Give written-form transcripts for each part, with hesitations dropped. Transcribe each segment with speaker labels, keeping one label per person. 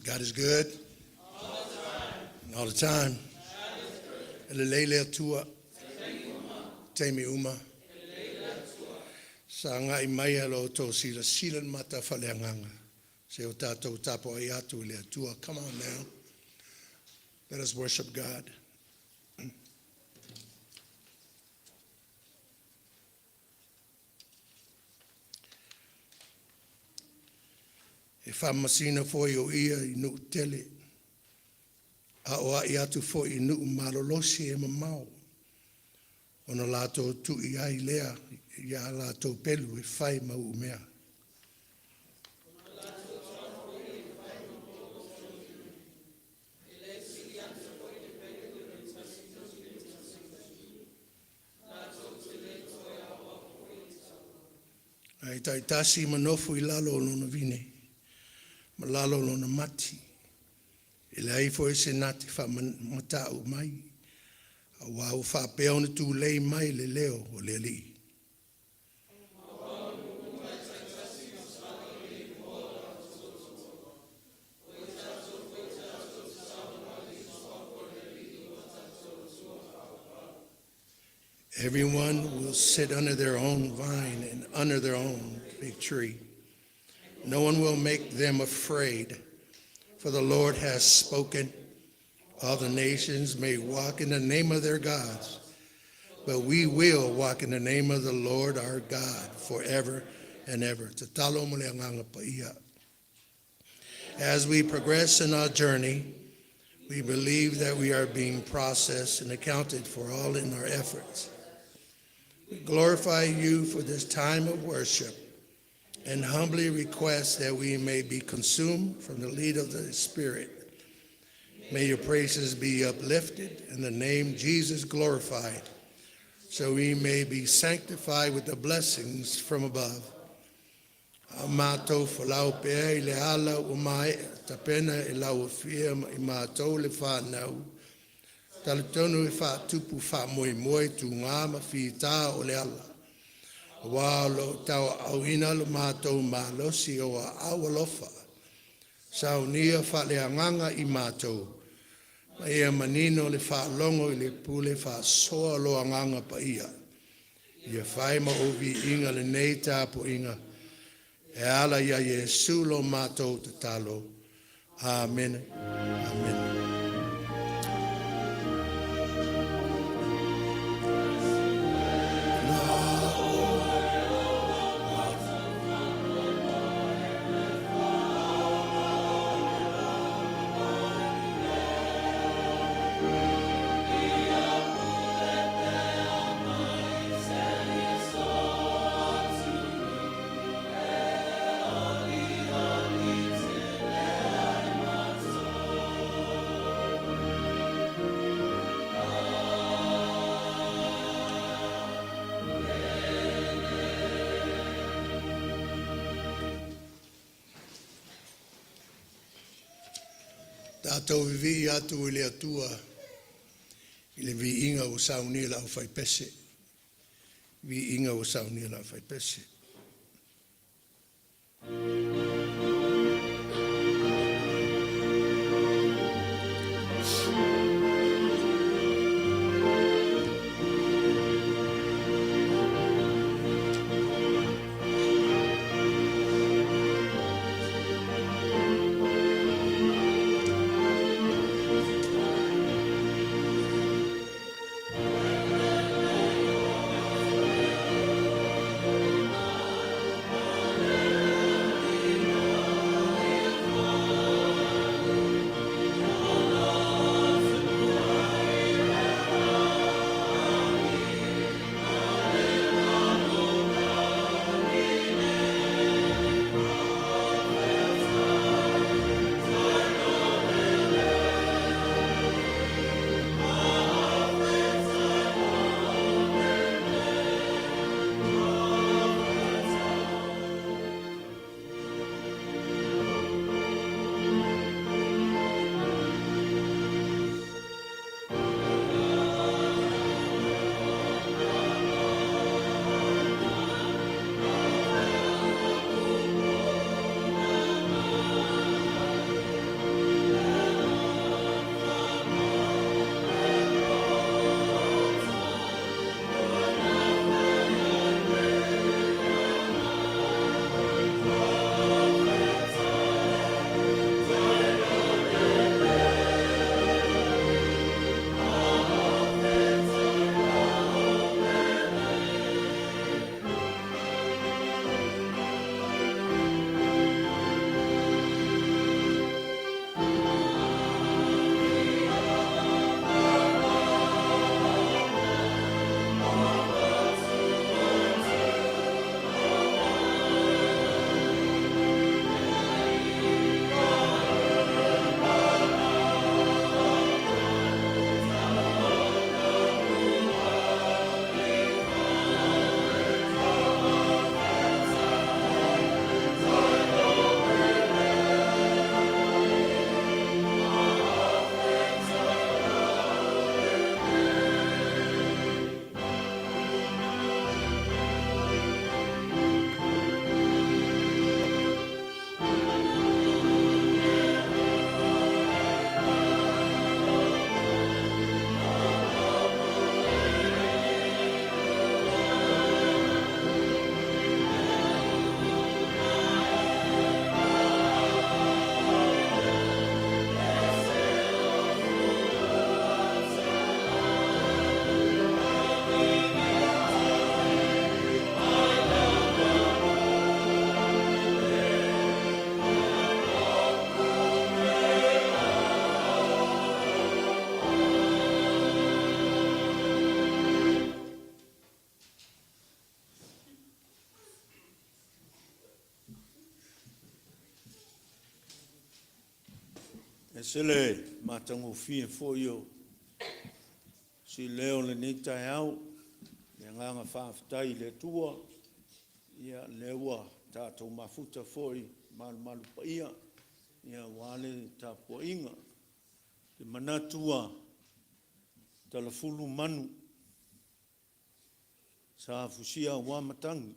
Speaker 1: God is good. All the time. E lelei le Atua. Taimi uma. Sagai maia lo outou silasila i le mata faaleagaga. Se o tatou tapuai atu i le Atua. Come on now. Let us worship God. E faamasina foi o ia i nuu tele, aoai atu foi i nuu malolosi e mamao, ona latou tui ai lea ia latou pelu e fai ma uumea. Ae taitasi ma nofo i lalo o lona vine, ma lalo o lona mati. E leai foi se na te faamata'u mai, auā ua faapea ona tulei mai le leo o le Alii. Everyone will sit under their own vine and under their own fig tree. No one will make them afraid, for the Lord has spoken. All the nations may walk in the name of their gods, but we will walk in the name of the Lord our God forever and ever. Tatalo mo le Agaga Paia. As we progress in our journey, we believe that we are being processed and accounted for all in our efforts. We glorify you for this time of worship and humbly request that we may be consumed from the lead of the Spirit. May your praises be uplifted and the name Jesus glorified, so we may be sanctified with the blessings from above. A matou folau pea i le ala ua maea tapena e lau afia i matou le whānau. Talitonu e faatupu faamoemoe tugā ma fitā o le ala. Auā o lo o tauaaoina lo matou malosi i ou aao alofa. Saunia faaleagaga i matou. Ma ia manino le faalogo i le pule faasoa o lo Agaga Paia. Ia fai ma ou viiga lenei tapuaiga. E ala ia Iesu lo matou tatalo. Amene. Amene. Tatou vivii atu i le Atua i le viiga ua saunia e le aufaipese. Viiga ua saunia e le aufaipese.
Speaker 2: Ese le matagofie foi o si leo i lenei taeao. Le agaga faafetai i le Atua, ia lea ua tatou mafuta foi i malumalu paia aua le tapuaiga. Ou te manatu ua talafulu manu sa fusia aua matagi.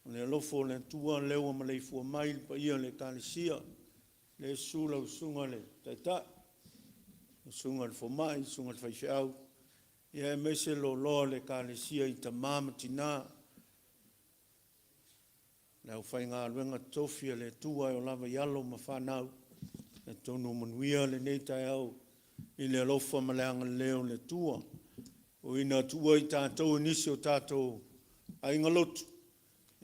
Speaker 2: O le alofa o le Atua lea ua maleifua mai le paia o le Ekalesia, lea e susu lau Susuga i le Taitai, lau Susuga i le Fomai, susuga i le Faifeau, aemaise le loaloa o le Ekalesia i tama ma tina, le aufaigaluega totofi a le Atua e oo lava i alo ma fanau. Atonu ua manuia lenei taeao i le alofa ma le agalelei o le Atua. E ui ina tuua i tatou e nisi o tatou aiga lotu,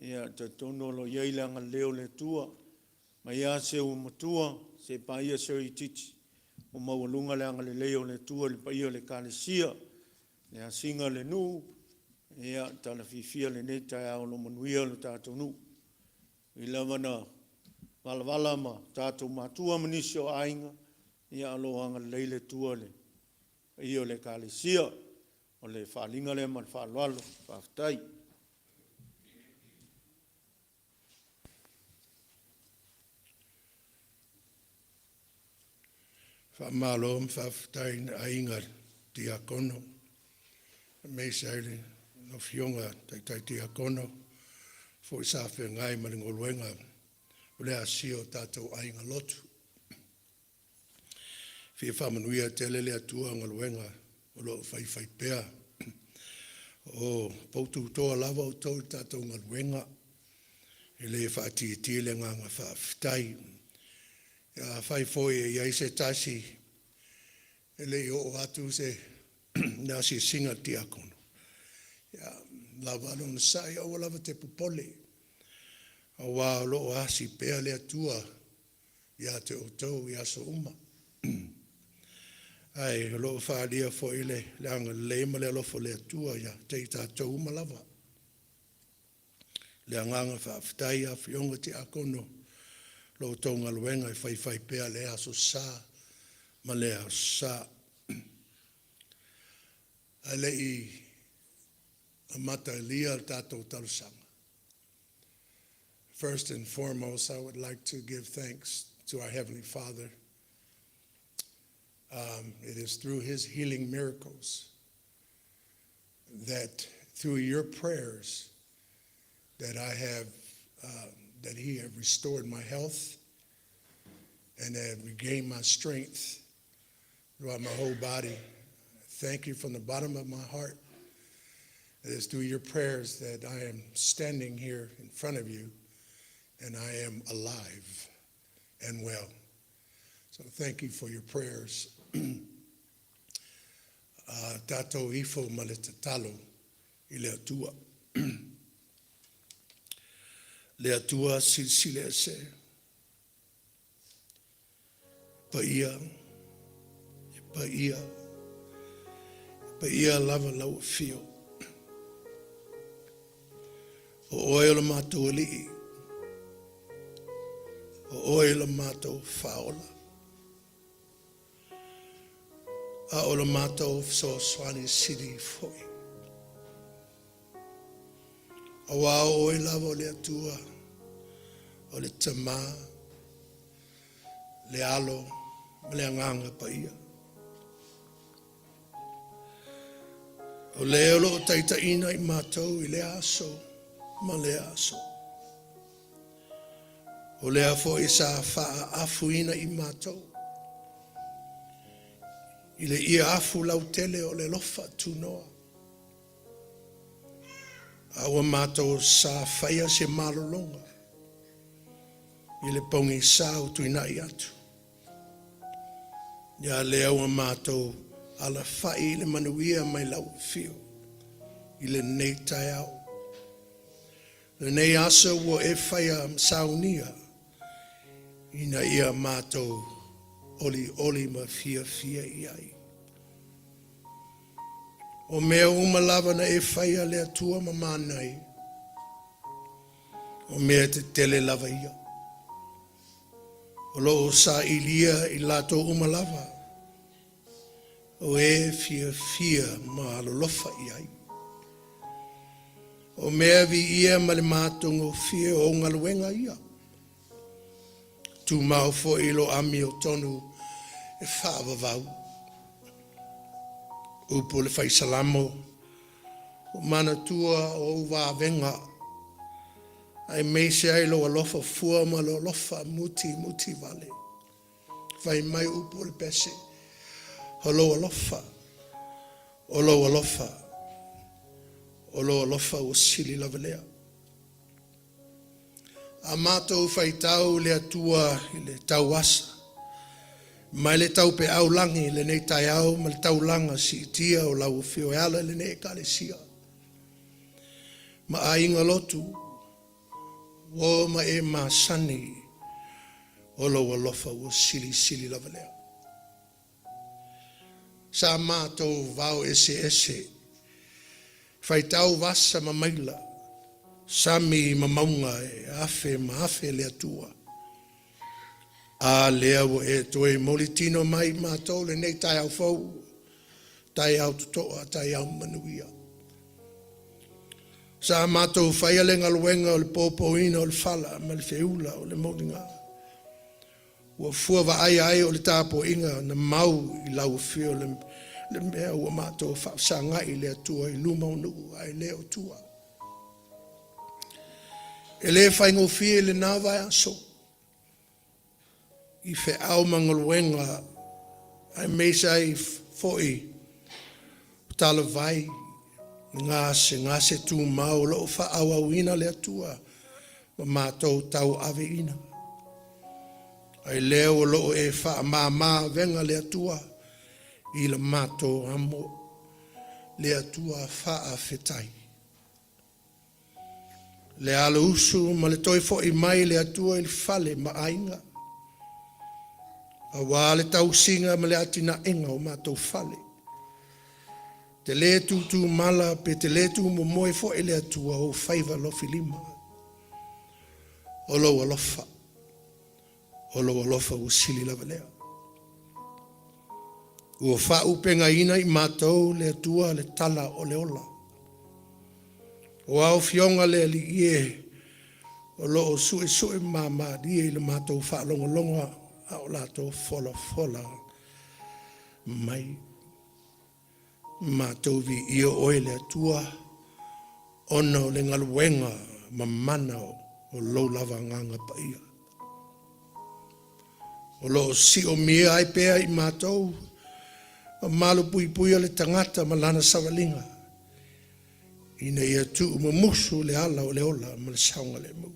Speaker 2: ia e talitonu o lo o i ai le agalelei o le Atua mai lava se ua matua seia paia se itiiti, ua maualuga le agalelei o le Atua i le paia o le Ekalesia, le asiga i le nuu, ia, tala fiafia i lenei taeao o lo o manuia le tatou nuu. E ui lava ina valavala tatou matua ma nisi o aiga, ae o lo o agalelei le Atua i le paia o le Ekalesia. O le faaaliga lea ma le faaaloalo. Faafetai.
Speaker 1: Faamalo ma faafetai i le aiga Tiakono aemaise ai lau Afioga i le Taitai Tiakono foi sa feagai ma le galuega o le asia o tatou aiga lotu. Fia faamanuia tele le Atua i galuega o lo o faifaipea. O poutu toa lava outou i le tatou galuega, e le faaitiitia le agaga faafetai. Afai foi e i ai se tasi e le i oo atu se asiasiga a le Tiakono, ia, lava le onosai, aua lava te popole aua o lo o asi pea le Atua ia te outou i aso uma. Ae o lo o faaalia foi le agalelei ma le alofa o le Atua ia te i tatou uma lava. Le agaga faafetai i afioga i Tiakono i la outou galuega e faifaipea i lea Aso Sa ma lea Aso Sa. Ae le i amatalia le tatou talosaga, first and foremost, I would like to give thanks to our Heavenly Father. It is through His healing miracles that through your prayers that I have that He have restored my health and have regained my strength throughout my whole body. Thank you from the bottom of my heart. It is through your prayers that I am standing here in front of you and I am alive and well. So thank you for your prayers. Tatou ifo ma le tatalo i le Atua. Le Atua silisili ese, paia, e paia, e paia lava lau afio. O oe o le matou alii, o oe le matou faaola, a o le matou fesoasoani sili foi. Aua o oe lava o le Atua, o le Tamā, le Alo ma le Agaga Paia. O le o lo o taitaiina i matou i lea aso ma lea aso. O lea foi sa faaafuina i matou i le ia afu lautele o le alofa tunoa. A ua matou sa faia se malologa i le pogisa o tuinai atu. Ia lea ua matou alafai i le manuia mai lau afio i lenei taeao. Lenei aso ua e faia ma saunia ina ia matou olioli ma fiafia i ai. O mea uma lava na e faia le Atua ma manai, o mea tetele lava ia. O loo sailia i latou uma lava o e fiafia ma alolofa i ai. O mea viia ma le matagofie o ou galuega ia. Tumau foi lo amiotonu e faavavau. Upu o le Fai Salamo, ua manatua ou vavega aemaise ai lou alofa fua ma le alofa mutimuli vale. Fai mai upu o le pese, o lou alofa, o lou alofa, o lou alofa ua sili lava lea. A matou faitau le Atua i le tauasa mai le taupeau lagi i lenei taeao ma le taulaga siitia o lau Afio e ala i lenei Ekalesia ma aiga lotu, ua ma e masani o lou alofa ua silisili lava lea. Sa matou vao eseese, faitau vasa ma maila, sami ma mauga e afe ma afe le Atua. A lea ua e toe molitino mai i matou lenei taeao fou, taeao totoa, taeao manuia. Sa matou faia le galuega o le popoina o le fala ma le feula o le moliga. Ua fua vaaia ai o le tapuaiga na mau i lau afio le mea ua matou faafesagai le Atua i luma o nuu ae le o tua. E le faigofie lena vaiaso i feau ma galuega aemaise ai foi o talavai, gasegase tumau o lo o faaauauina le Atua ma matou tauaveina. Ai lea o lo o e faamama avega le Atua i le matou amo, le Atua faafetai. Le alausu ma le toe foi mai le Atua i le fale ma aiga, aua le tausiga ma le atinaeina o matou fale. E te le tutumala pe te le tumomoe foi le Atua o ou faiva lofilima. O lou alofa, o lou alofa ua sili lava lea. Ua faaauupegaina i matou le Atua le tala o le ola. O ao Afioga le Alii e, o lo o su'esu'e mamalie i le matou faalogologo a o latou folafola mai. Matou viia Oe le Atua ona o le galuega mamana o Lou lava Agaga Paia o lo o siomia ai pea i matou ma malupuipuia le tagata ma lana savaliga ina ia tuumumusu le ala o le ola ma le saogalemu.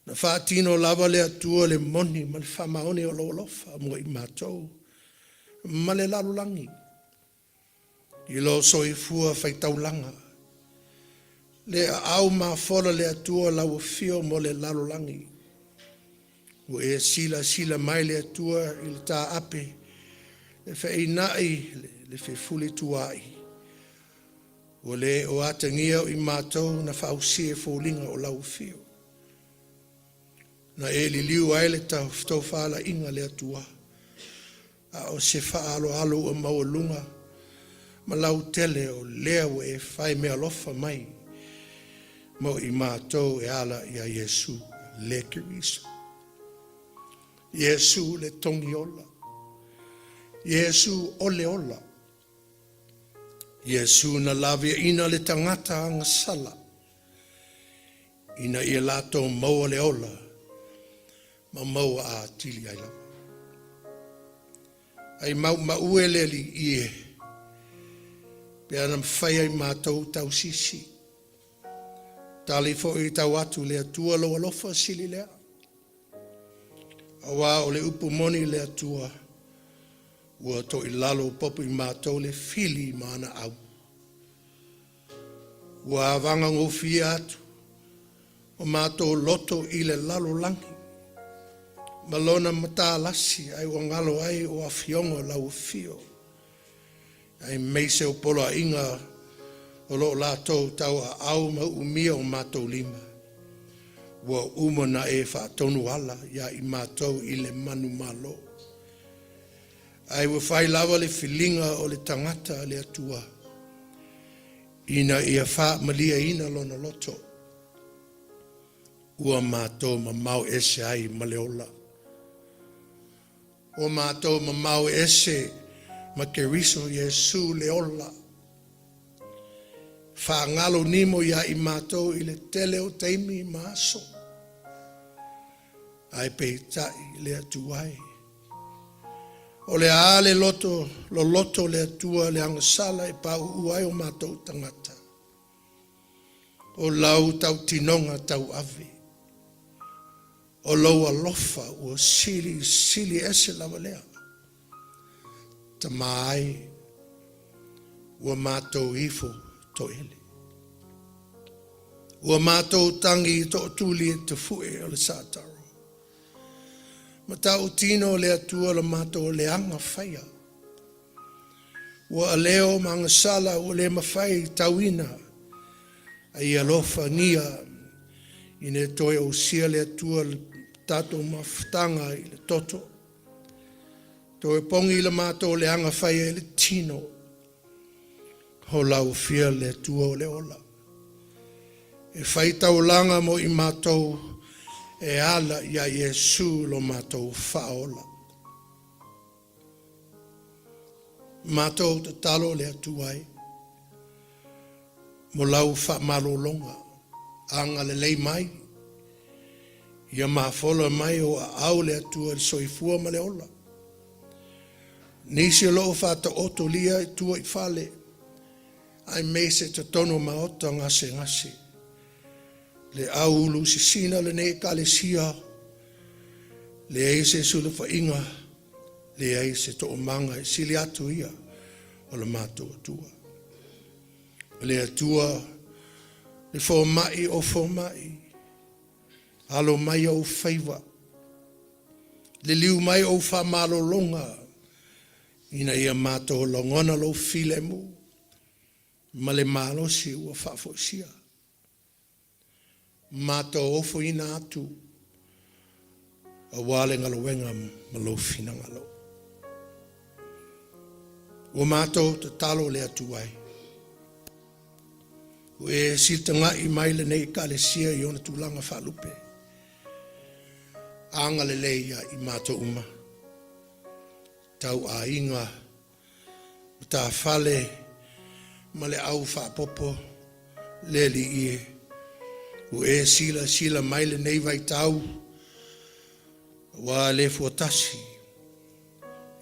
Speaker 1: Na faatino lava le Atua le moni ma le faamaoni o Lou alofa mo i matou ma le lalolagi i lo soifua faitaulaga, le aau mafola le Atua lau afio mo le lalolagi. Ua e silasila mai le Atua i le taape, le feina'i le fefulitua'i, ua le o atagia o i matou na fausia e foliga o lau afio. Na e liliu ai le tofalaiga le Atua, a o se faaaloalo ua maualuga ma lautele o lea ua e fai meaalofa mai mo i matou e ala ia Iesu le Keriso. Iesu le togiola, Iesu o le ola, Iesu na laviaina le tagata agasala ina ia latou maua le ola ma maua atili ai lava. Ai maumau e le Alii e, pe ana mafai e matou tausisi, tali foi tau atu le Atua lou alofa sili lea. Aua o le upu moni le Atua, ua toilalo popo i matou le fili ma ana au. Ua avagagofie atu o matou loto i le lalolagi ma lona matalasi ai ua galo ai o afioga o lau afio, aemaise o poloaiga o lo o latou tauaau ma uumia o matou lima. Ua uma ona e faatonu ala iā i matou i le manumalo. Ae ua fai lava le filiga o le tagata a le Atua, ina ia faamalieina lona loto. Ua matou mamao ese ai ma le ola. Ua matou mamao ese ma Keriso Iesu le ola. Faagalo nimo ia i matou i le tele o taimi ma aso. Ae peitai le Atua e. O le a le loto loloto o le Atua le agasala e pauu ai o matou tagata. O lau tautinoga tauave, o lou alofa ua silisili ese lava lea. Tama e, ua matou ifo toele. Ua matou tagi tootuli i tafue o le sataro. Matautino le Atua le matou leaga faia. Ua aleo ma agasala ua le mafai tauina, a ia alofagia ina ia toe ousia le Atua le tatou mafutaga i le toto. Toe opogi le matou leaga faia i le tino, o lau afio le Atua o le ola. E fai taulaga mo i matou e ala ia Iesu lo matou faaola. Matou tatalo le Atua e, mo lau faamalologa, agalelei mai, ia mafola mai o aao le Atua i le soifua ma le ola. Nisi o loo faataotolia i tua i fale, aemaise totonu o maota gasegase, le au ulusisina o lenei Ekalesia, leai se sulufaiga, leai se toomaga e sili atu ia o le matou Atua. O le Atua le fomai o fomai, alo mai ou faiva, liliu mai ou faamalologa ina ia matou lagona lou filemu ma le malosi ua faafoisia. Matou ofoina atu aua le galuega ma lou finagalo. Ua matou tatalo le Atua e, ua e silitagai mai lenei Ekalesia i ona tulaga faalupe. Agalelei ia i matou uma, tauaiga, matafale ma le au faapopo le Alii e, ua e silasila mai lenei vaitau, ua le fuatasi.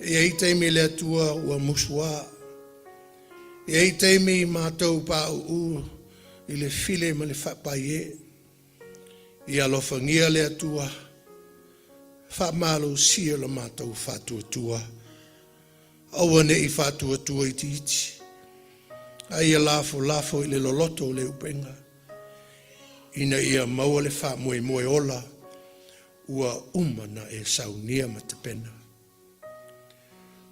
Speaker 1: E i ai taimi le Atua ua musuā, e i ai taimi matou pauu i le file ma le faapaie. Ia alofagia le Atua, faamalosia lo matou faatuatua, aua ne i faatuatua itiiti, a ia lafolafo i le loloto o le upega, ina ia maua le faamoemoe ola ua uma ona e saunia ma tapena.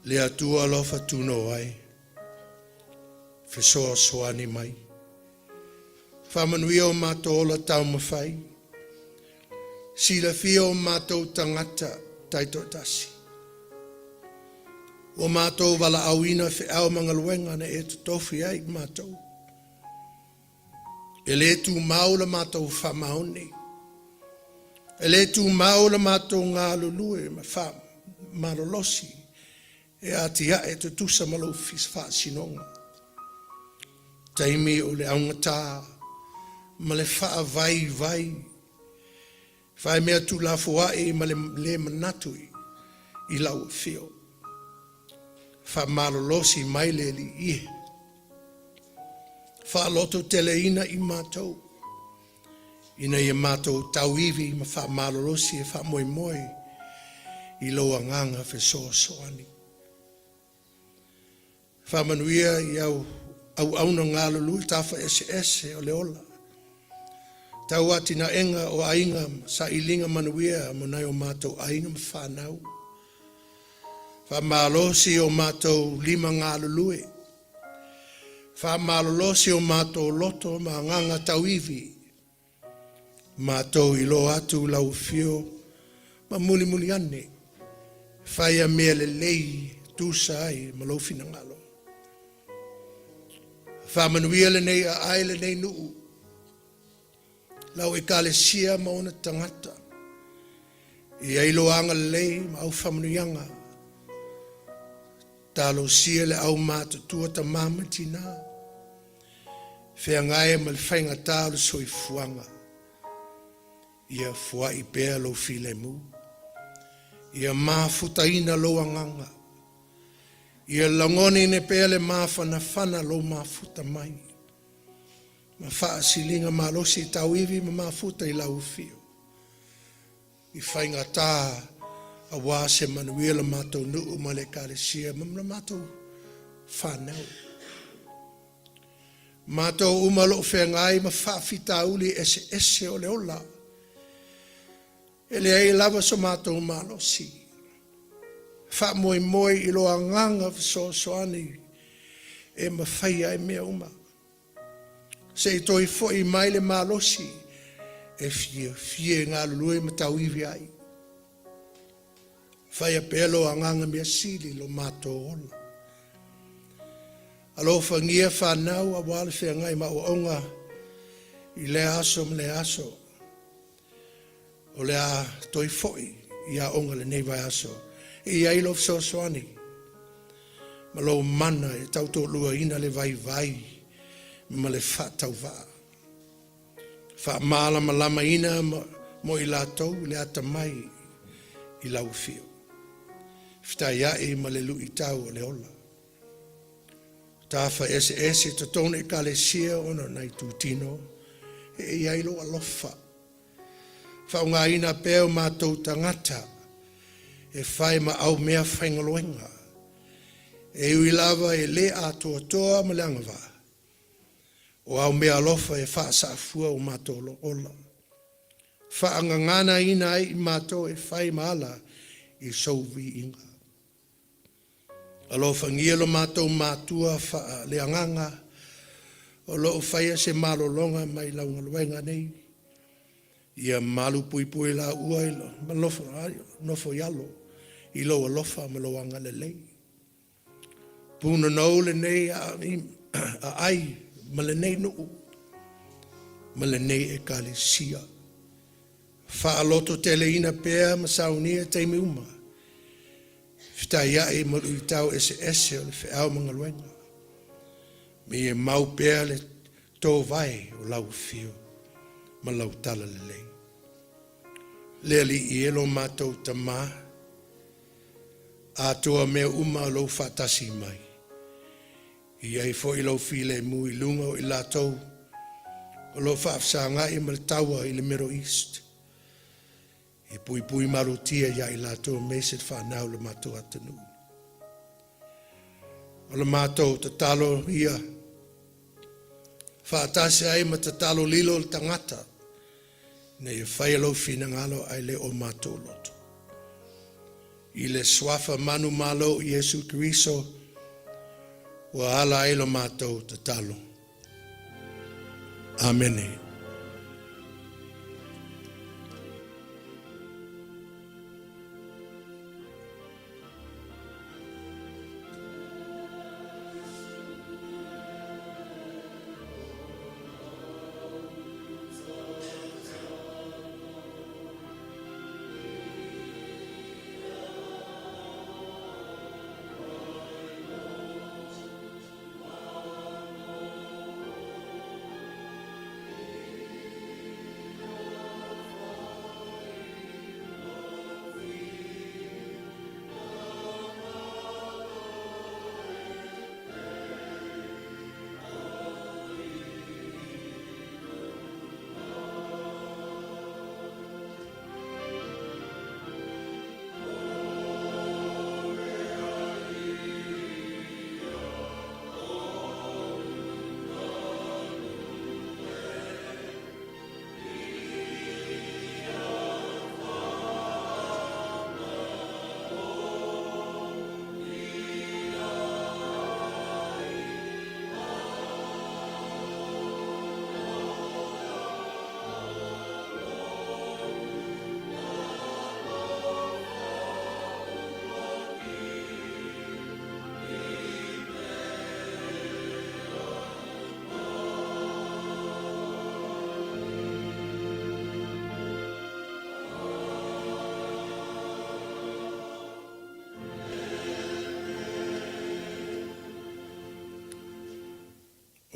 Speaker 1: Le Atua alofa tunoa ai, fesoasoani mai. Faamanuia o matou ola taumafai, silafia o matou tagata taitoatasi. Ua matou valaauina feau ma galuega na e totofi ai i matou. E le tumau la matou faamaoni. E le tumau la matou galulue ma faamalolosi e atiae tutusa ma lou faasinoga. Taimi o le augata ma le faavaivai, fai mea tuulafoai ma le le manatu i lau afio. Faamalolosi mai le Alii e. Faalototeleina i matou, ina ia matou tauivi ma faamalolosi e faamoemoe i lou agaga fesoasoani. Faamanuia i au auauna galulue tafaeseese o le ola, tau atinaega o aiga ma sailiga manuia mo nai o matou aiga ma fanau. Faamalosi o matou lima galulue, faamalolosi o matou loto ma agaga tauivi. Matou iloa atu lau afio ma mulimuli ane, faia mea lelei tusa ai ma lou finagalo. Faamanuia lenei aai lenei nuu, lau ekalesia ma ona tagata, ia i lo agalelei ma au faamanuiaga, talosia le au matutua tamā ma tinā, feagai ma le faigata o le soifuaga, ia foai pea lou filemu, ia mafutaina lou agaga, ia lagonaina pea le mafanafana lou mafuta mai, ma faasiliga malosi tauivi ma mafuta i lau afio, i faigata aua se manuia le matou nuu ma le ekalesia ma le matou fanau. Matou uma o lo o feagai ma faafitauli eseese o le ola, e leai lava so matou malosi. Faamoemoe i lo Agaga fesoasoani e mafaia ai mea uma. Se i toe foi mai le malosi e fiafia e galulue ma tauivi ai. Faia pea lo Agaga measili i lo matou ola. Alofagia fanau aua le feagai ma aoaoga i lea aso ma lea aso. O le a toe foi i aoga i lenei vaiaso. E i ai lou fesoasoani ma lou mana e tautoaluaina le vaivai ma le faatauvaa. Faamalamalamaina mo i latou le atamai i lau afio, fetaiai ma le luitau o le ola. Tafa eseese i totonu o Ekalesia ona o nai itutino, e i ai lou alofa. Faaaogaina pea o matou tagata e fai ma au meafaigaluega, e ui lava e le atoatoa ma le agavaa, o au meaalofa e faasaafua o matou ola, faagaganaina ai i matou e fai ma ala i sou viiga. Alofagia lo matou matua faaleagaga o lo o faia se malologa mai lau galuega nei, ia malupuipua i laua ma nofo i alo i lou alofa ma lou agalelei. Punonou lenei aai ma lenei nuu ma lenei ekalesia. Faalototeleina pea ma saunia taimi uma, fetaiai ma luitau eseese o le feau ma galuega. Ma ia mau pea le tovae o lau afio ma lau talalelei. Le Alii e lo matou Tamā, atoa mea uma o lou faatasi mai. E i ai foi lau filemu i luga o i latou o lo o faafesagai ma le taua i le Middle East. E puipui malutia ia i latou aemaise le fanau i le matou atunuu. O le matou tatalo ia faatasi ai ma tatalo lilo o le tagata, ina ia faia lou finagalo ae le o matou loto. I le suafa manumalo o Iesu Keriso ua ala ai lo matou tatalo. Amene.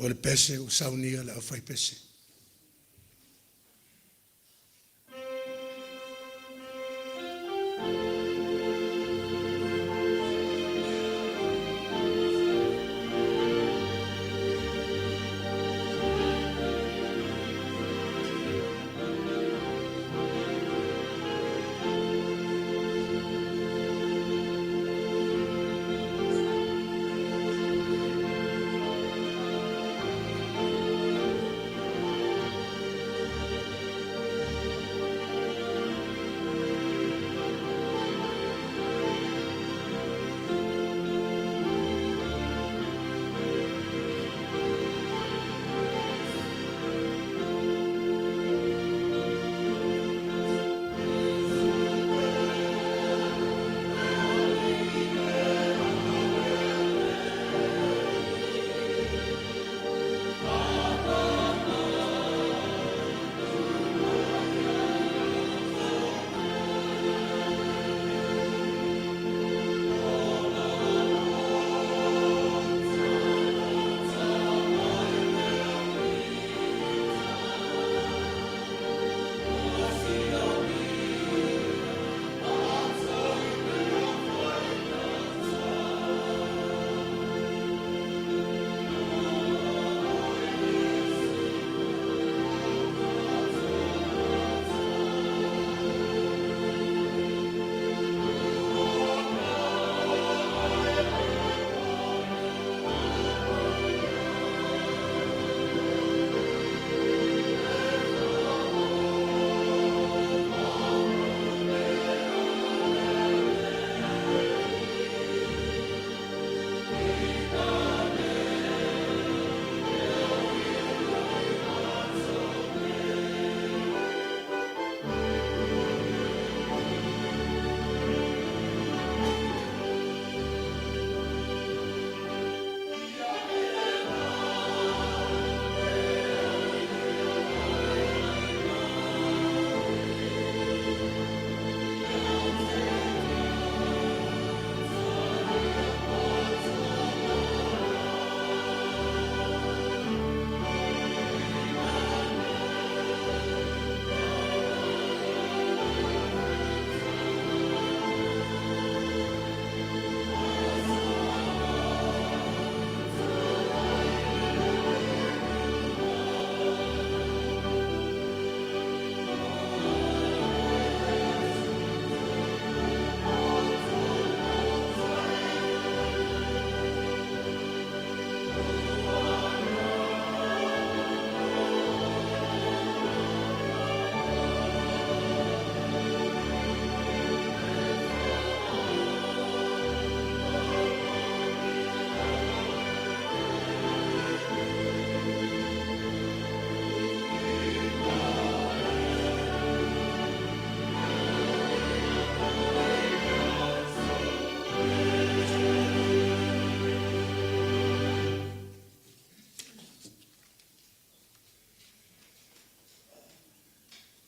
Speaker 1: O le pese ua saunia le aufaipese.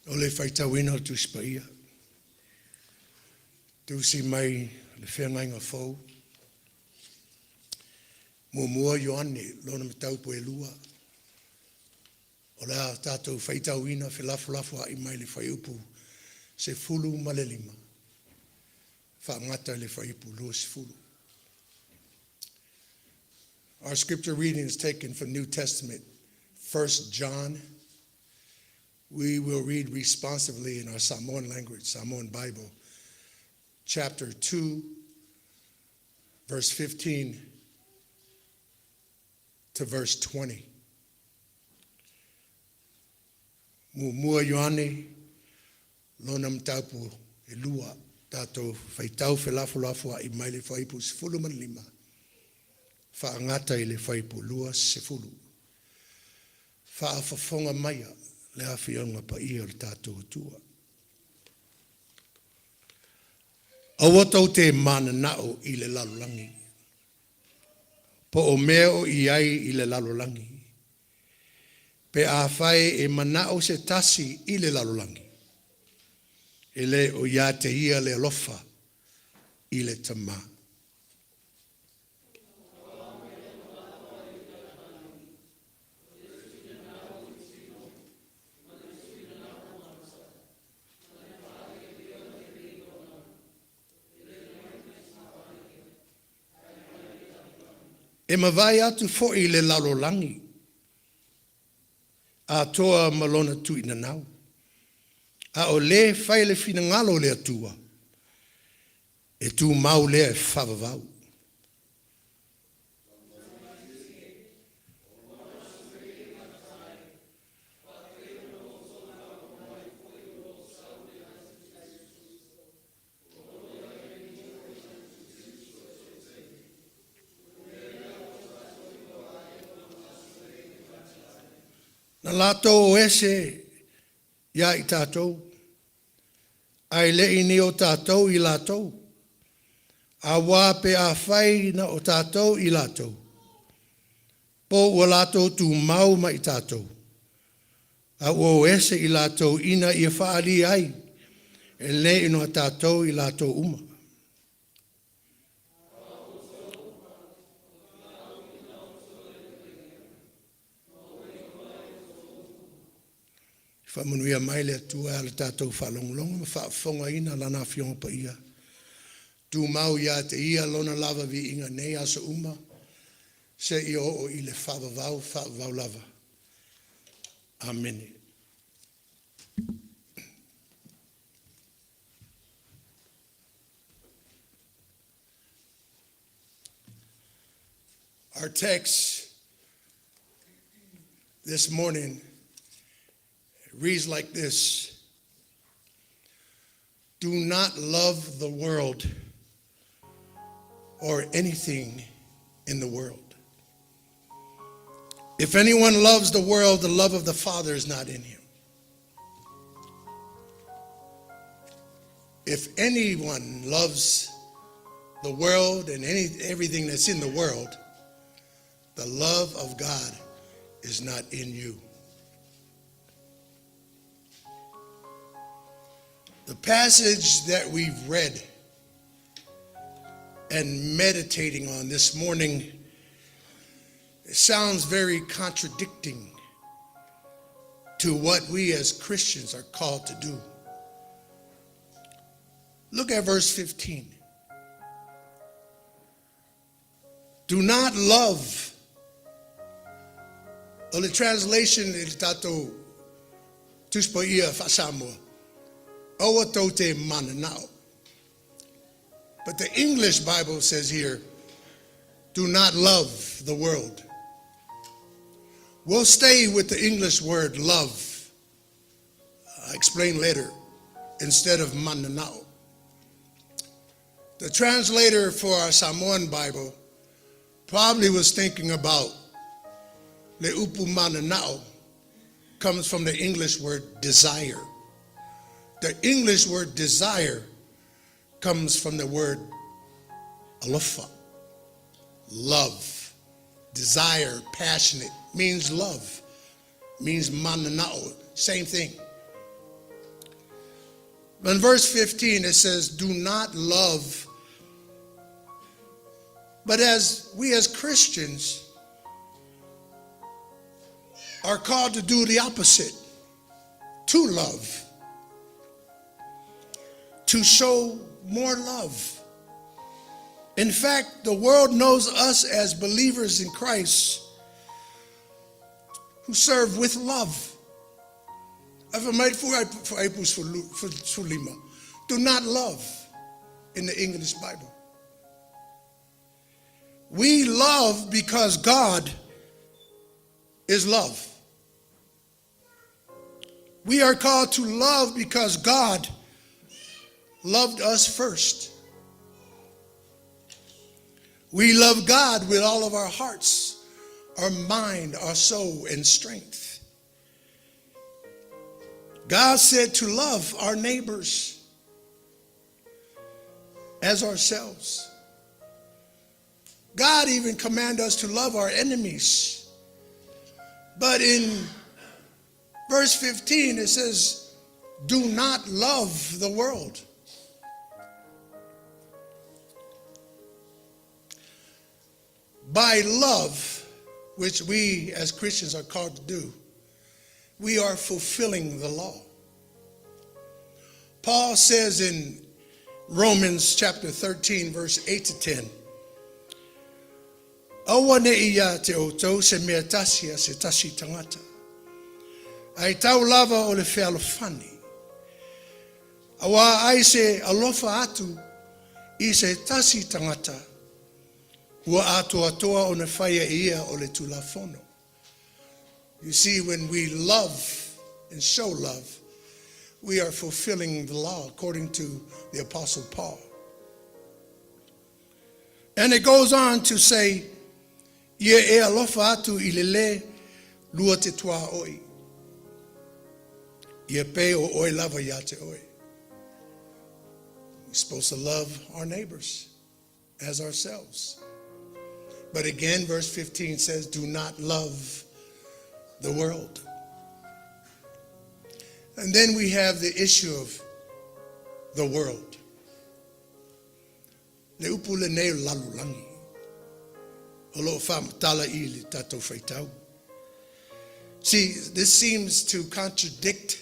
Speaker 1: O le faitauina o le Tusi Paia, tusi mai le Feagaiga Fou, 1 Ioane lona mataupu e 2. O le a tatou faitauina felafolafoai mai le fuaiupu 15 faagata i le fuaiupu 20. Our scripture reading is taken from New Testament, 1 John. We will read responsively in our Samoan language, Samoan Bible, chapter 2, verse 15 to verse 20. 1 Ioane, lona mataupu e 2, tatou faitau felafolafoai mai le fuaiupu 15, faagata i le fuaiupu 20. Faafofoga maia le afioga paia o le tatou Atua. Aua tou te mananao i le lalolagi, po o mea o i ai i le lalolagi. Pe afai e manao se tasi i le lalolagi, e le o ia te ia le alofa i le Tama. E mavae atu fo'i le lalolagi atoa ma lona tuinanau, a o lē fai le finagalo o le Atua, e tumau lea e faavavau. Na latou o ese ia i tatou, ae le i ni o tatou i latou, auā pe afai na o tatou i latou, po ua latou tumau ma i tatou, a ua o ese i latou ina ia faaalia ai e le na o tatou i latou uma. Faamanuia mai le Atua i le tatou faalogologo ma faafofogaina Lana Afioga Paia. Tumau ia te Ia Lona lava viiga nei aso uma seia oo i le faavavau, faavavau lava. Amene. Our text this morning reads like this: Do not love the world or anything in the world. If anyone loves the world, the love of the Father is not in him. If anyone loves the world and everything that's in the world, the love of God is not in you. The passage that we've read and meditating on this morning, it sounds very contradicting to what we as Christians are called to do. Look at verse 15. Do not love. O le translation i le tatou Tusi Paia faa-Samoa, aua tou te mananao. But the English Bible says here, do not love the world. We'll stay with the English word love. I'll explain later, instead of mananao. The translator for our Samoan Bible probably was thinking about le upu mananao comes from the English word desire. The English word desire comes from the word alofa, love, desire, passionate, means love, means mananao, same thing. In verse 15, it says, do not love. But as we as Christians are called to do the opposite, to love, to show more love. In fact, the world knows us as believers in Christ who serve with love. Do not love in the English Bible. We love because God is love. We are called to love because God loved us first. We love God with all of our hearts, our mind, our soul, and strength. God said to love our neighbors as ourselves. God even commanded us to love our enemies. But in verse 15, it says, do not love the world. By love, which we as Christians are called to do, we are fulfilling the law. Paul says in Romans chapter 13, verse 8 to 10, Aua ne'i ia te outou se mea tasi a se tasi tagata. Ae tau lava o le fealofani. Auā ai se alofa atu i se tasi tagata, ua atoatoa ona faia e ia o le tulafono. You see, when we love and show love, we are fulfilling the law according to the Apostle Paul. And it goes on to say, ia e alofa atu i le le lua te tuaoi. Ia pei o oe lava ia te oe. We're supposed to love our neighbors as ourselves. But again, verse 15 says, do not love the world. And then we have the issue of the world. Le upu lenei o lalolagi. O lo o faamatala i le tatou faitau. See, this seems to contradict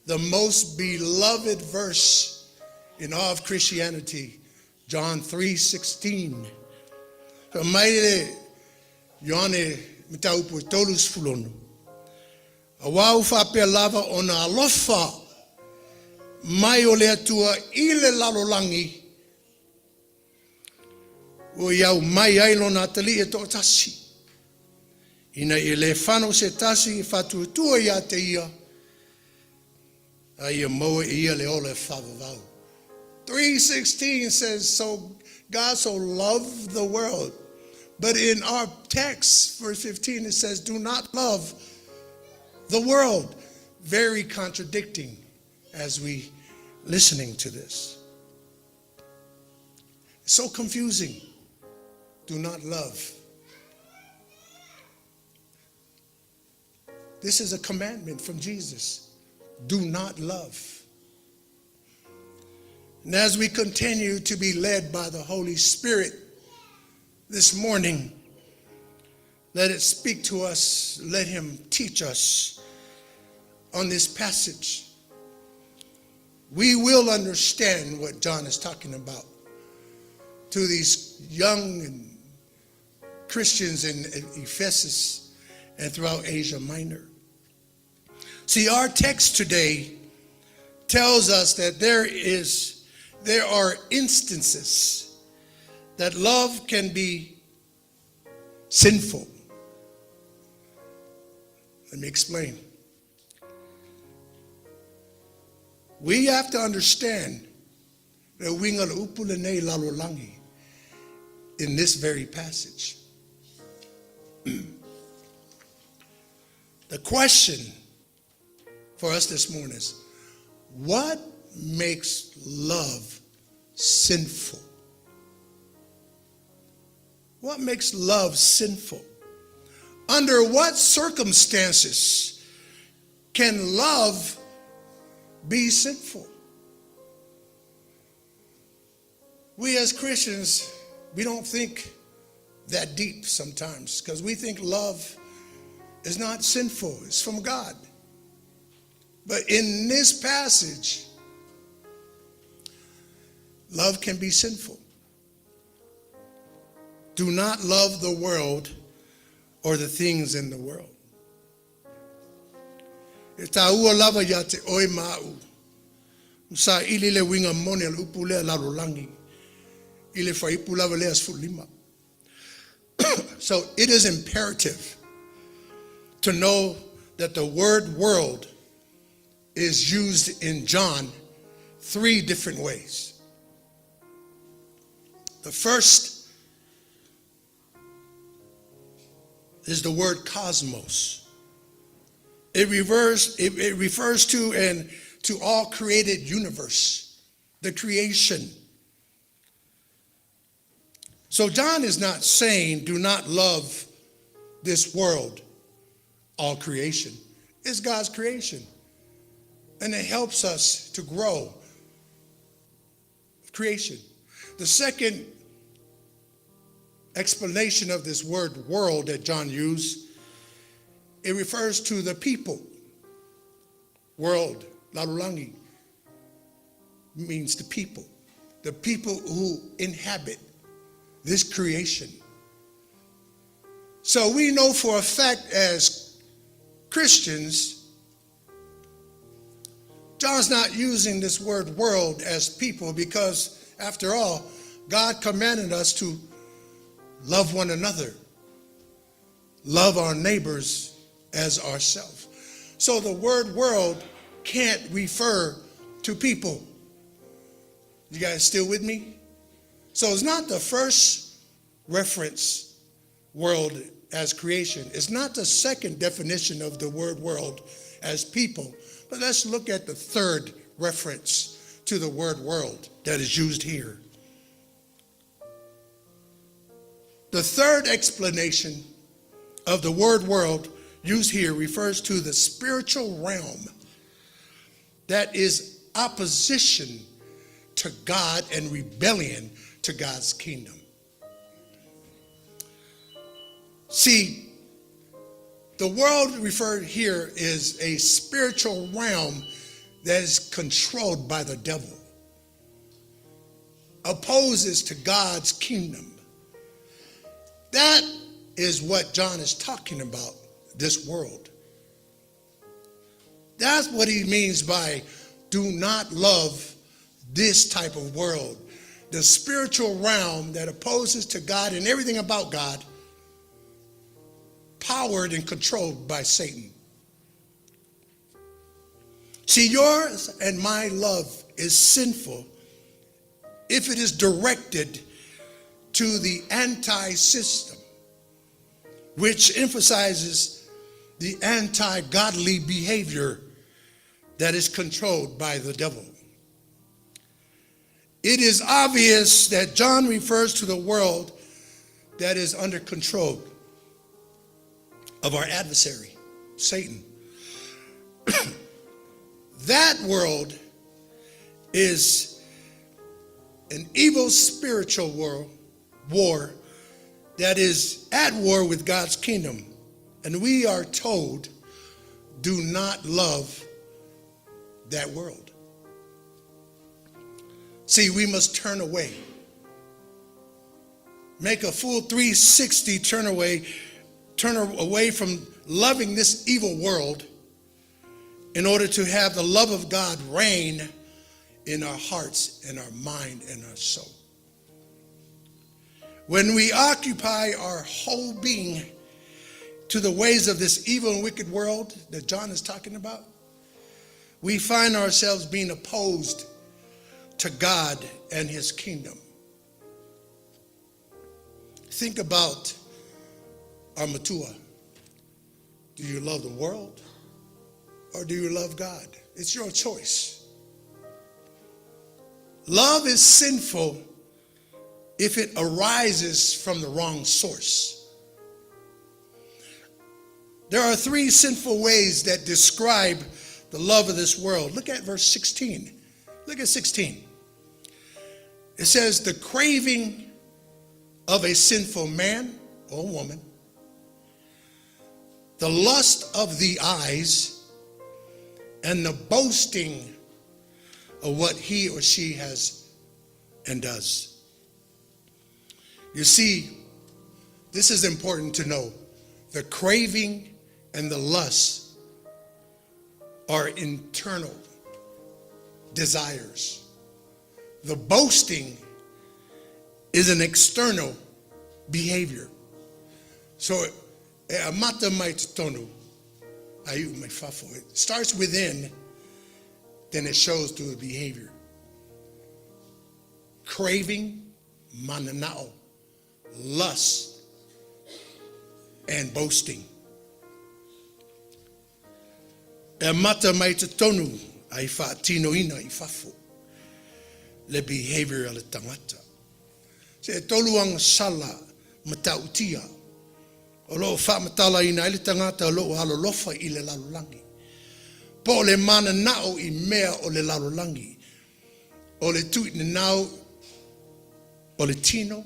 Speaker 1: the most beloved verse in all of Christianity, John 3:16. Fai mai le Ioane mataupu e 36. Auā ua faapea lava ona alofa mai o le Atua i le lalolagi, ua ia aumai ai lona atalii e toatasi. Ina ia le fano se tasi e faatuatua ia te ia, a ia maua e ia le ola e faavavau. 3:16 says, so God so loved the world. But in our text, verse 15, it says, do not love the world. Very contradicting as we listening to this. So confusing. Do not love. This is a commandment from Jesus. Do not love. And as we continue to be led by the Holy Spirit this morning, let it speak to us. Let him teach us on this passage. We will understand what John is talking about to these young and Christians in Ephesus and throughout Asia Minor. See, our text today tells us that there are instances that love can be sinful. Let me explain. We have to understand le uiga o le upu lenei lalolagi in this very passage. The question for us this morning is, what makes love sinful? What makes love sinful? Under what circumstances can love be sinful? We as Christians, we don't think that deep sometimes because we think love is not sinful, it's from God. But in this passage, love can be sinful. Do not love the world or the things in the world. E tāua lava ia te oe ma a'u, ua saili le uiga moni o le upu lea lalolagi i le fuaiupu lava lea 15. So it is imperative to know that the word world is used in John three different ways. The first is the word cosmos. It refers to and to all created universe, the creation. So John is not saying do not love this world, all creation. It's God's creation. And it helps us to grow creation. The second explanation of this word world that John used, it refers to the people. World, lalolagi, means the people. The people who inhabit this creation. So we know for a fact as Christians, John's not using this word world as people because, after all, God commanded us to love one another, love our neighbors as ourselves. So the word world can't refer to people. You guys still with me? So it's not the first reference world as creation. It's not the second definition of the word world as people. But let's look at the third reference to the word world that is used here. The third explanation of the word world used here refers to the spiritual realm that is opposition to God and rebellion to God's kingdom. See, the world referred here is a spiritual realm that is controlled by the devil, opposes to God's kingdom. That is what John is talking about, this world. That's what he means by do not love this type of world. The spiritual realm that opposes to God and everything about God, powered and controlled by Satan. See, yours and my love is sinful if it is directed to the anti system, which emphasizes the anti godly behavior that is controlled by the devil. It is obvious that John refers to the world that is under control of our adversary, Satan. That world is an evil spiritual world, war that is at war with God's kingdom. And we are told, do not love that world. See, we must turn away. Make a full 360 turn away from loving this evil world in order to have the love of God reign in our hearts and our mind and our soul. When we occupy our whole being to the ways of this evil and wicked world that John is talking about, we find ourselves being opposed to God and his kingdom. Think about our matua. Do you love the world or do you love God? It's your choice. Love is sinful if it arises from the wrong source. There are three sinful ways that describe the love of this world. Look at verse 16. Look at 16. It says, The craving of a sinful man or woman, the lust of the eyes, and the boasting of what he or she has and does. You see, this is important to know. The craving and the lust are internal desires. The boasting is an external behavior. So, e amata mai totonu, a iu mai fafo. It starts within, then it shows through the behavior. Craving, mananao, lust, and boasting. E amata mai totonu ai faatinoina i fafo le behavior a le tangata. Se e tolu agasala matautia o lo o faamatalaina ai le tagata o lo o alolofa i le lalolagi, po o le mananao i mea o le lalolagi, o le tuuinanau o le tino,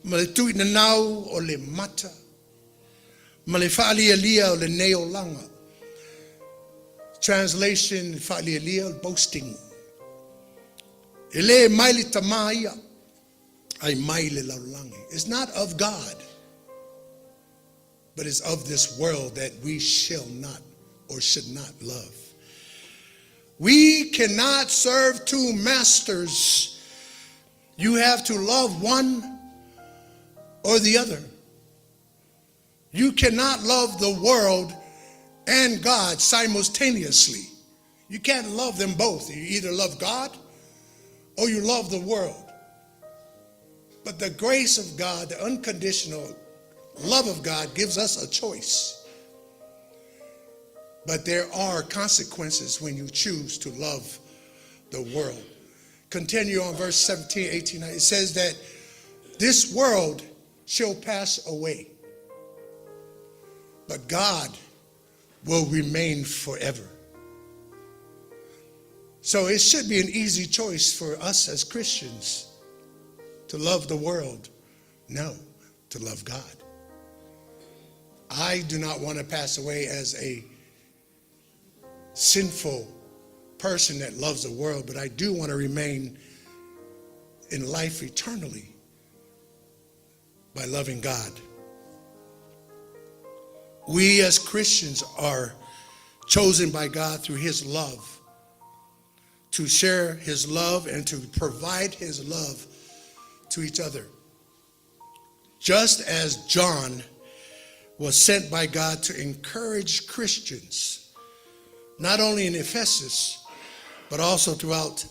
Speaker 1: ma le tuuinanau o le mata, ma le faalialia o lenei olaga. Translation, Faalialia, boasting. E le mai le Tama ia, ae mai le lalolagi. It's not of God. But it's of this world that we shall not or should not love. We cannot serve two masters. You have to love one or the other. You cannot love the world and God simultaneously. You can't love them both. You either love God or you love the world. But the grace of God, the unconditional love of God, gives us a choice. But there are consequences when you choose to love the world. Continue on verse 17, 18. It says that this world shall pass away, but God will remain forever. So it should be an easy choice for us as Christians to love the world. No, to love God. I do not want to pass away as a sinful person that loves the world, but I do want to remain in life eternally by loving God. We as Christians are chosen by God through his love to share his love and to provide his love to each other. Just as John was sent by God to encourage Christians, not only in Ephesus, but also throughout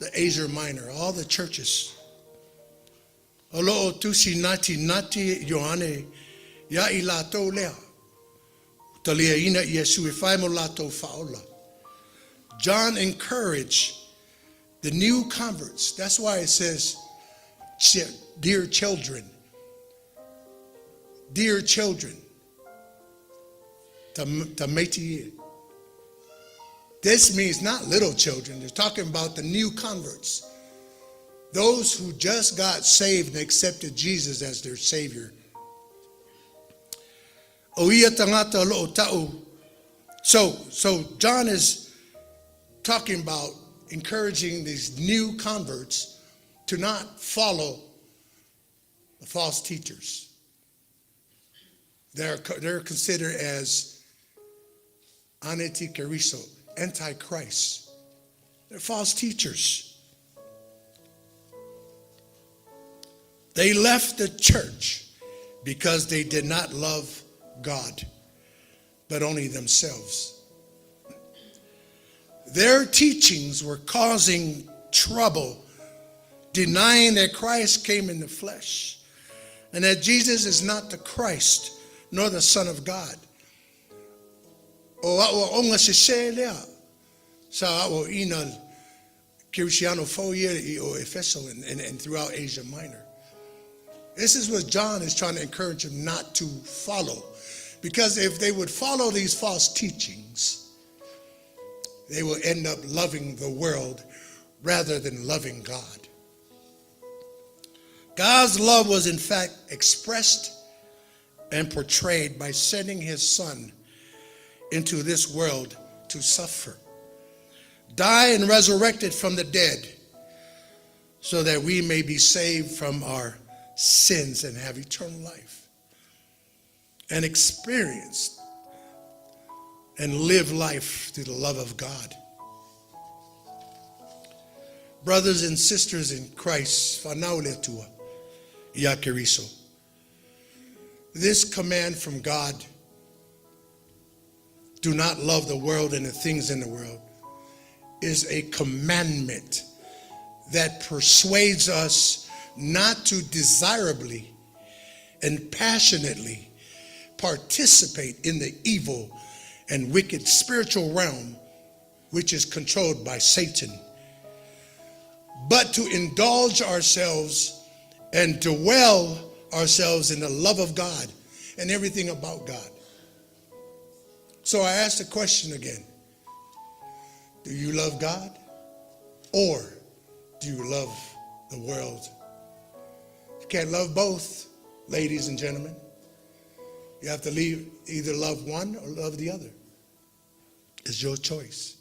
Speaker 1: the Asia Minor, all the churches. O lo o tusi nati nati Ioane ia i latou lea. Talia ina Iesu e whai mo latou whaola. John encouraged the new converts. That's why it says, dear children. Dear children. Tameti. This means not little children. They're talking about the new converts. Those who just got saved and accepted Jesus as their Savior. O ia tangata lo ta'u. So John is talking about encouraging these new converts to not follow the false teachers. They're considered as antikeriso, antichrist. They're false teachers. They left the church because they did not love God, but only themselves. Their teachings were causing trouble, denying that Christ came in the flesh and that Jesus is not the Christ nor the Son of God. O a'o onga se se lea sa a'o ina Kirisiano fo ia i o Efeso and throughout Asia Minor. This is what John is trying to encourage them not to follow. Because if they would follow these false teachings, they will end up loving the world rather than loving God. God's love was in fact expressed and portrayed by sending his son into this world to suffer, die and resurrected from the dead so that we may be saved from our sins and have eternal life and experience and live life through the love of God. Brothers and sisters in Christ, fanau le Atua, ia Keriso. This command from God, do not love the world and the things in the world, is a commandment that persuades us not to desirably and passionately participate in the evil and wicked spiritual realm which is controlled by Satan, but to indulge ourselves and dwell ourselves in the love of God and everything about God. So I ask the question again. Do you love God or do you love the world? You can't love both, ladies and gentlemen. You have to either love one or love the other. It's your choice.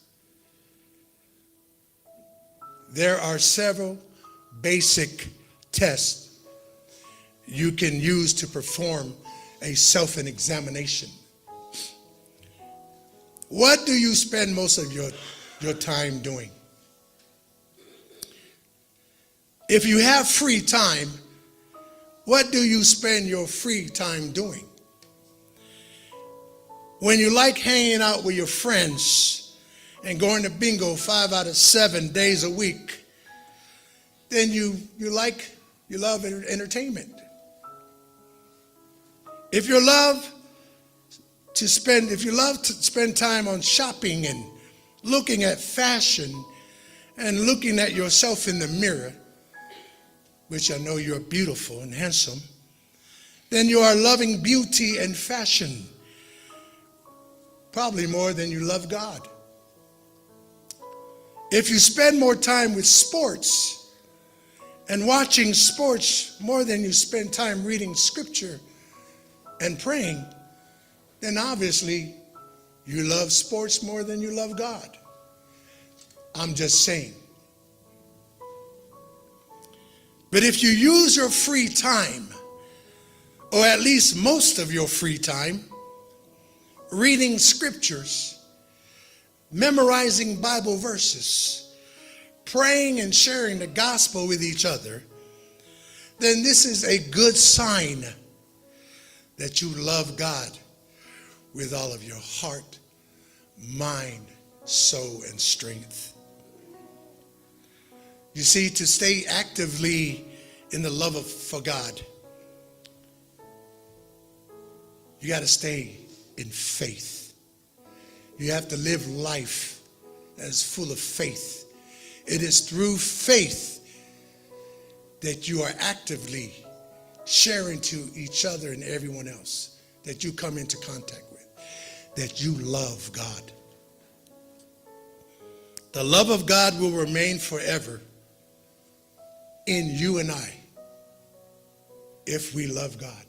Speaker 1: There are several basic tests you can use to perform a self examination. What do you spend most of your time doing? If you have free time, what do you spend your free time doing? When you like hanging out with your friends and going to bingo 5 out of 7 days a week, then you love entertainment. If you love to spend, if you love to spend time on shopping and looking at fashion and looking at yourself in the mirror, which I know you're beautiful and handsome, then you are loving beauty and fashion probably more than you love God. If you spend more time with sports and watching sports more than you spend time reading scripture and praying, then obviously you love sports more than you love God. I'm just saying. But if you use your free time, or at least most of your free time, reading scriptures, memorizing Bible verses, praying and sharing the gospel with each other, then this is a good sign that you love God with all of your heart, mind, soul, and strength. You see, to stay actively in the love for God, you got to stay in faith. You have to live life that is full of faith. It is through faith that you are actively sharing to each other and everyone else that you come into contact with, that you love God. The love of God will remain forever in you and I if we love God.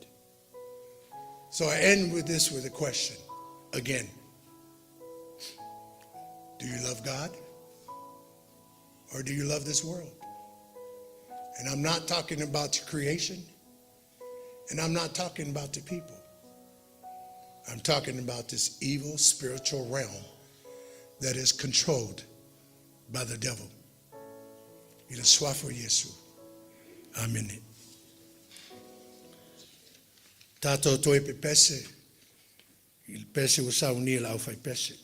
Speaker 1: So I end with this with a question again. Do you love God? Or do you love this world? And I'm not talking about the creation, and I'm not talking about the people. I'm talking about this evil spiritual realm that is controlled by the devil. I le Suafa o Iesu. Amene. Tatou toe pepese i le pese ua saunia e le aufaipese.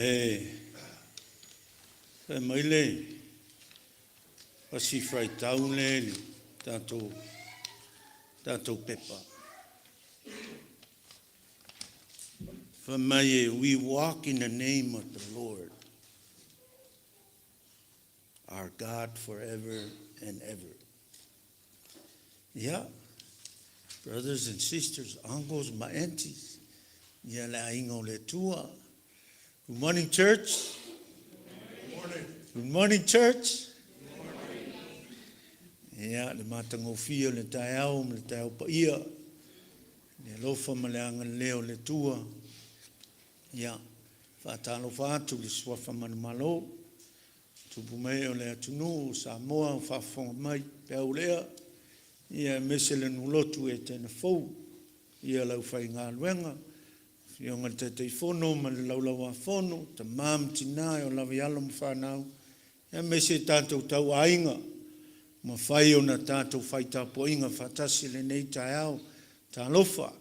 Speaker 2: E fai mai le pasi faitau lea i le tatou pepa. Fai mai, "We walk in the name of the Lord, our God forever and ever." Yeah, brothers and sisters, uncles, my aunties, ia le aiga o le Atua. Good morning, church.
Speaker 1: Good morning.
Speaker 2: Good morning, church. Ia, le matagofie o le taeao ma le taeao paia, le alofa ma le agalelei o le Atua. Ia, faatalofa atu i le suafa manumalo, tupu mai o le atunuu o Samoa o faafofoga mai peau lea, ia aemaise le nulotu e tena fou, ia lau faigaluega, afioga i le Taitaifono ma le Laulau-a-Fono, tama ma tina e oo lava i alo ma fanau, aemaise tatou tauaiga, mafai ona tatou fai tapuaiga faatasi i lenei taeao. Talofa.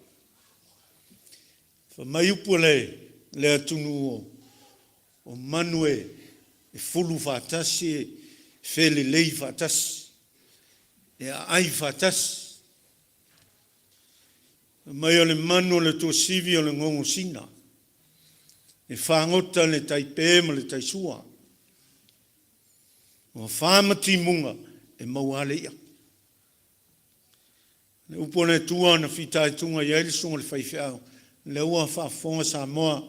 Speaker 2: Fai mai upu a le atunuu o manu e fulu faatasi, e felelei faatasi, e aai faatasi. Fai mai o le manu o le tuasivi o le gogosina, e fagota i le tai pe ma le tai sua. Ua afa ma timuga e maua lava le i'a. O le upu a le Atua na fitaituga i ai le susuga i le faifeau, lea ua faafofoga Samoa,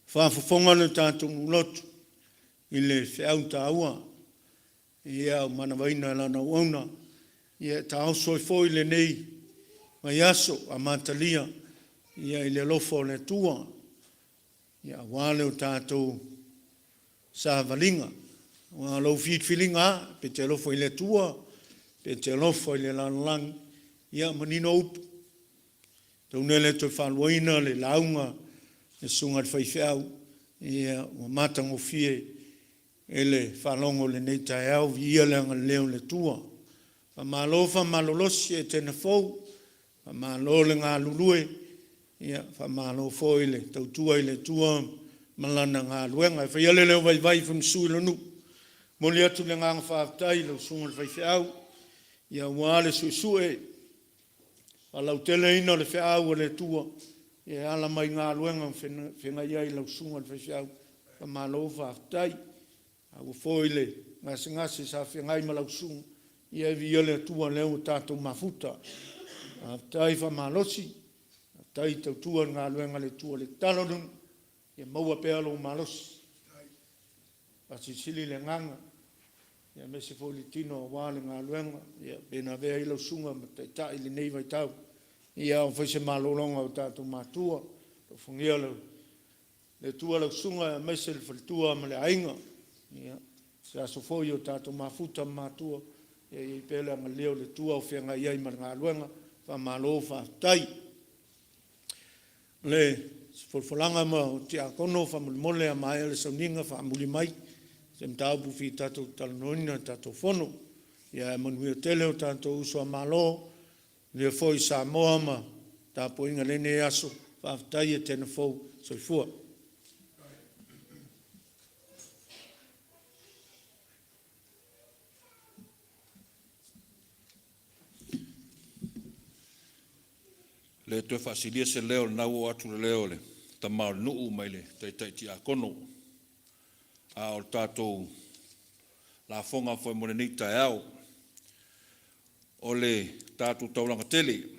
Speaker 2: faafofoga le tatou nuu lotu i le feau taua ia ua manavaina e lana auauna, ia e taoso ai foi lenei vaiaso amatalia ia i le alofa o le Atua ia aua le tatou savaliga. Aua o lau filifiliga lava, pe te alofa i le Atua pe te alofa i le lalolagi, ia manino upu, atonu e le toe faaluaina le lauga a le susuga i le faifeau, ia ua matagofie i le faalogo i lenei taeao. Viia le agalelei o le Atua. Faamalo faamalolosi Etena Fou, faamalo le galulue, faamalo foi le tautua i le Atua ma Lana galuega. E fai ai le leo vaivai e fai ma sui o le nuu, e momoli atu le agaga faafetai i lau susuga i le faifeau aua le suesue faalauteleina o le feau a le Atua e ala mai i galuega o feagai ai lau susuga i le faifeau. Faamalo faafetai. Maua foi le gasegase sa feagai ma lau susuga, ia viia le Atua o lea ua tatou mafuta. Faafetai faamalosi, faafetai tautua i le galuega a le Atua. O le tatalo a le nuu, ia maua pea lou malosi, faasilisili le agaga aemaise foi le tino aua le galuega e pei ona avea ai lau susuga ma taitai i lenei vaitau, a o fai se malologa a tatou matua. Alofagia e le Atua lau susuga aemaise le faletua ma le aiga. Ia, se aso foi o tatou mafuta ma matua, ia i ai pea le agalelei o le Atua o feagai ai ma le galuega. Faamalo faafetai. O le folafolaga a Tiakono, faamolemole a maea le sauniga faamuli mai se mataupu e fia tatou talanoaina i le tatou Fono. Ae manuia tele le tatou uso a Malo, manuia foi Samoa ma le tapuaiga i lenei aso. Faafetai Etena Fou. Soifua.
Speaker 3: E le toe faasilia se leo, o lena ua oo atu le leo o le tama o le nuu mai le taitai tiakono. A o le tatou lafoga foi mo lenei taeao, o le tatou taulaga tele.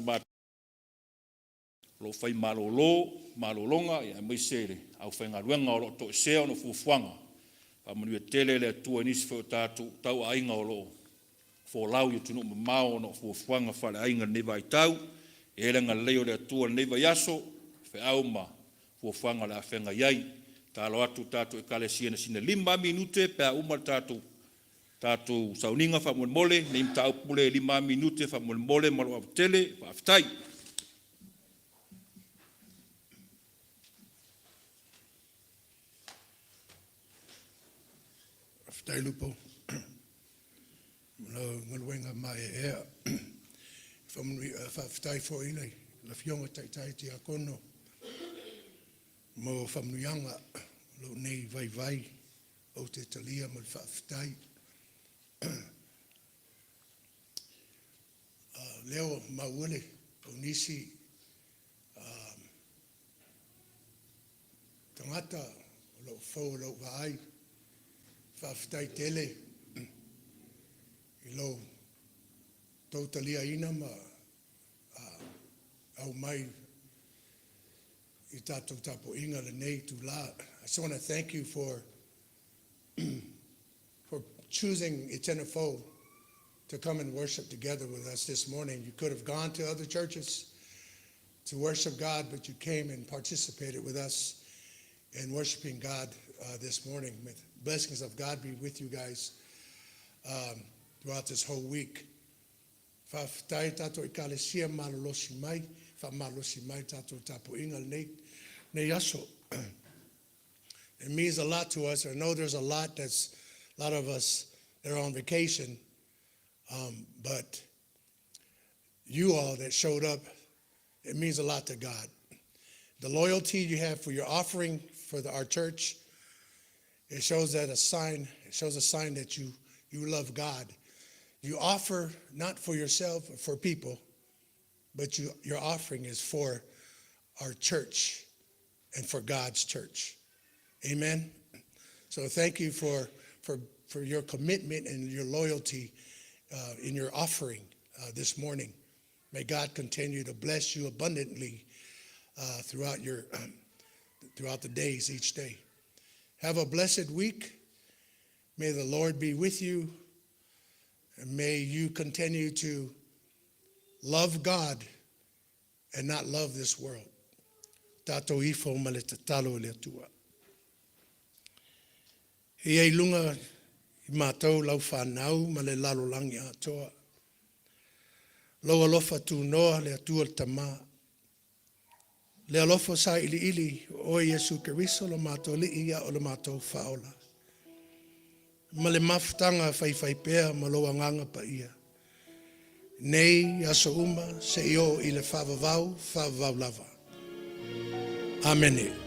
Speaker 3: tatou o lo o fai malolo malologa, aemaise le aufaigaluega o lo o toesea ona o fuafuaga. Faamanuia tele le Atua i nisi foi o tatou tauaiga o lo o folau i atunuu mamao ona o fuafuaga faaleaiga i lenei vaitau. E i ai le agalelei o le Atua i lenei vaiaso, feau ma fuafuaga o le a feagai ai. Tatalo atu i le tatou Ekalesia na sina 5 lava minute pe a uma le tatou sauniga faamolemole, lenei mataupu lea e 5 lava minute faamolemole ma lou ava tele. Faafetai.
Speaker 1: Faafetai Lupo mo lau galuega maeaea. Faafetai foi i le Afioga i le Taitai Tiakono mo faamanuiaga o lou nei vaivai ou te talia ma le faafetai. O lea ua maua le pau nisi tagata o lo o fou i lau vaai. Faafetai tele i lo outou taliaina ma aumai i tatou tapuaiga lenei itula. I just want to thank you for choosing Etienne Fou to come and worship together with us this morning. You could have gone to other churches to worship God, but you came and participated with us in worshiping God this morning. May the blessings of God be with you guys throughout this whole week. Faafetai tatou ekalesia malolosi mai, faamalosi mai tatou tapuaiga lenei aso. It means a lot to us. I know there's a lot of us that are on vacation, but you all that showed up, it means a lot to God. The loyalty you have for your offering for our church, it shows a sign that you love God. You offer not for yourself or for people, but your offering is for our church and for God's church. Amen. So thank you for your commitment and your loyalty in your offering this morning. May God continue to bless you abundantly throughout the days each day. Have a blessed week. May the Lord be with you. And may you continue to love God and not love this world. Tatou ifo ma le tatalo i le Atua. E i luga i matou lau whanau ma le lalolagi atoa. Lou alofa tunoa le Atua le Tama. Le alofa sa ili ili o Iesu Keriso lo matou Alii ia o le matou Faaola. Ma le mafutaga faifaipea ma lou Agaga Paia. Nei aso uma seia oo i le faavavau, faavavau lava. Amene.